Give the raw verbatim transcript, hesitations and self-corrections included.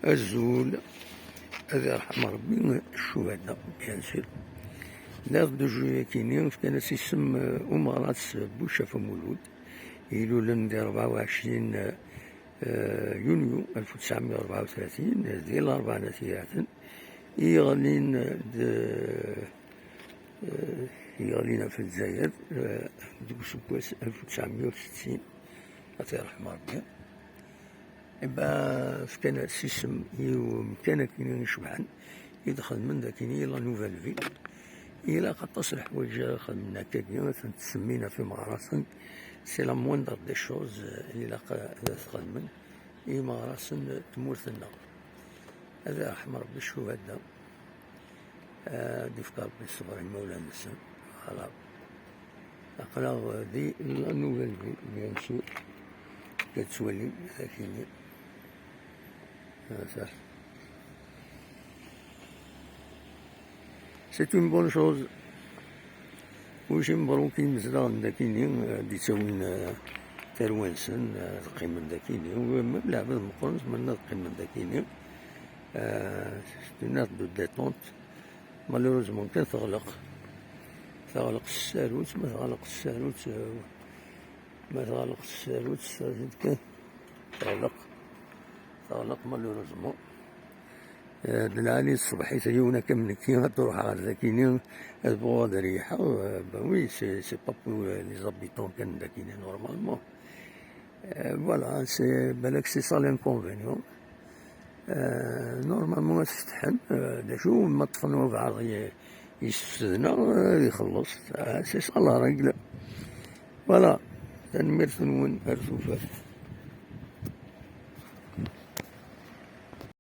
Azul, ad irḥem Rebbi ccuhada, bien sûr. L'heure de jeu-agi-nni fkan-as isem, euh, Umeɣras Bucaf Mulud. Ilulen di rebɛa u ɛecrin, euh, yunyu alef u tesɛemya u rebɛa u tlatin, di Larebɛa n At Yiraten, i yeɣlin d, euh, i yeɣlin ɣef Lezzayer, euh, deg useggas alef u tesɛemya u settin. Ad t-yerḥem Rebbi. Iba fkan-as isem i umkan akini icebḥen i d-xedmen d akini la Nouvelle Ville. Ilaq aṭas n leḥwayeǧ ara xedmen akkagi, ad ten-ttsemmin ɣef imeɣrasen. C'est la moindre des choses, eh, ilaq ad t-xedmen i imeɣrasen n tmurt-nneɣ. Ad irḥem Rebbi ccuhada. Ah, ad d-ifk Rebbi ṣṣber i imawlan-nsen. Voilà. Aql-aɣ di la Nouvelle Ville, bien sûr. La tettwalim, akini. Ah, ça. C'est une bonne chose. Kulci mebruk i yimezdaɣ n dakini, eh, d-ittawin, eh, tarwa-nsen, eh, ad qqimen dakini. U même leɛbad meqqren, zemren ad qqimen dakini. Eh, c'est une heure de détente. Malheureusement, kan teɣleq. Teɣleq s tsarut, ma teɣleq s tsarut, eh, ma teɣleq s tsarut, s tsarut kan teɣleq. Teɣleq, malheureusement. Eh, d lɛali tṣebḥit, yiwen akka am nekki, ad ruḥeɣ ɣer dakini, ad bɣuɣ ad reyḥeɣ, eh, ben oui, c'est, c'est pas pour, eh, les habitants kan dakini, normalement. Eh, voilà, c'est, balak c'est ça l'inconvénient. Eh, normalement, ad t-fetḥen, eh, d acu, ma ṭṭfen wabɛaḍ i, yessefsden-aɣ, eh, ad ixelleṣ. Eh, c'est ça la règle. Voilà, tanemmirt-nwen, ar tufat.